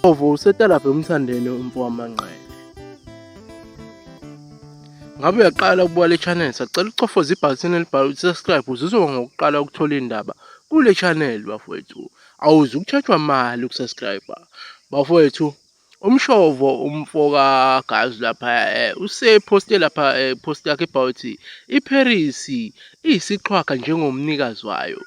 Umshovo usetalabhe uMthandeni umfo waManqele. Ngabe uyaqala ukubuka le channel sacela uchofoze ibhathini elibhalwe ukuthi subscribe ukuze uzoba ngokuqala ukuthola iy'ndaba kule channel bafowethu. Awuze ukuthathwa mali ukusubscribe bafowethu. Umshovo umfo kaGazu lapha usephoste lapha post yakhe ebhalwe ukuthi iParis iyisiqhwaga njengomnikazi wayo.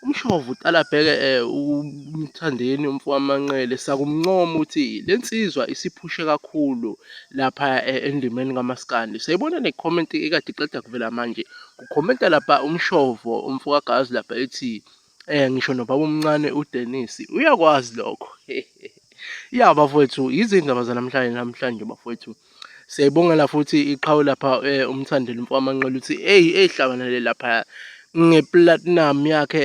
Umshovu uTalabheke uMthandeni umfo kaManqele sakumncoma ukuthi le nsizwa isiphushe kakhulu lapha endimeni kamaskandi. Siyayibona ne-comment ekade iqeda kuvela manje, kukhomenta lapha uMshovo umfo kaGazi lapha ethi ngisho nobaba omncane uDennis uyakwazi lokho. Ya bafowethu, izindaba zanamhlanje namhlanje bafowethu. Siyayibongela futhi iqhawe lapha uMthandeni umfo kaManqele uthi eyi eyihlabanele lapha ngeplatinum yakhe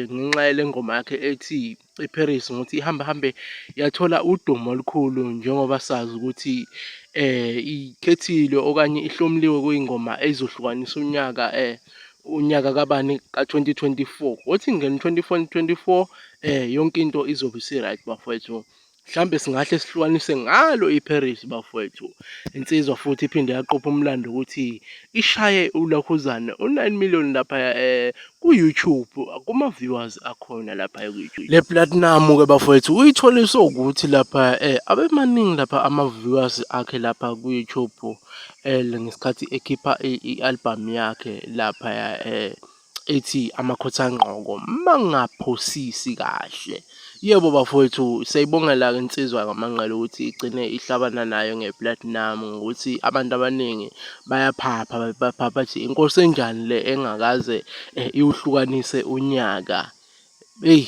ngenxa yale ngoma yakhe ethi iParis ngokuthi ihambe hambe yathola udumo olukhulu njengoba sazi ukuthi ikhethile okanye ihlomuliwe kuyingoma ezohlukanisa unyaka unyaka kabani ka-2024. Wothi ngene 24 24 yonke into izobe isi-right bafowethu. Mhlambe singahle sihlukanise ngalo iParis bafowethu. Insizwa futhi iphinde yaqopha umlando ukuthi ishaye ulakhuzane u-9 million lapha ku-YouTube kuma-viewers akhona lapha ku-YouTube. Le platinum ke bafowethu uyitholiswe ukuthi lapha abemaningi lapha ama-viewers akhe lapha ku-YouTube ngesikhathi ekhipha i-album yakhe lapha ethi Amakhothanqoko mangaphosisi kahle. Yebo bafowethu siyayibongela-ke insizwa kaManqele ukuthi igcine ihlabana nayo nge-platinum ngokuthi abantu abaningi bayaphapha baphapha bathi inkosi enjani le engakaze iwuhlukanise unyaka. Eyi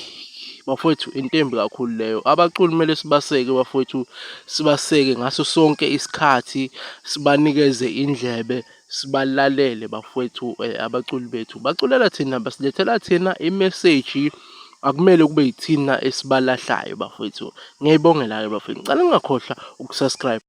bafowethu into embi kakhulu leyo. Abaculi kumele sibaseke bafowethu, sibaseke ngaso sonke isikhathi, sibanikeze indlebe, sibalalele bafowethu abaculi bethu. Baculela thina, basilethela thina imeseji, akumele kube yithina esibalahlayo bafowethu. Ngiyayibongela-ke bafowethu, ngicela ningakhohlwa uku-subscribe.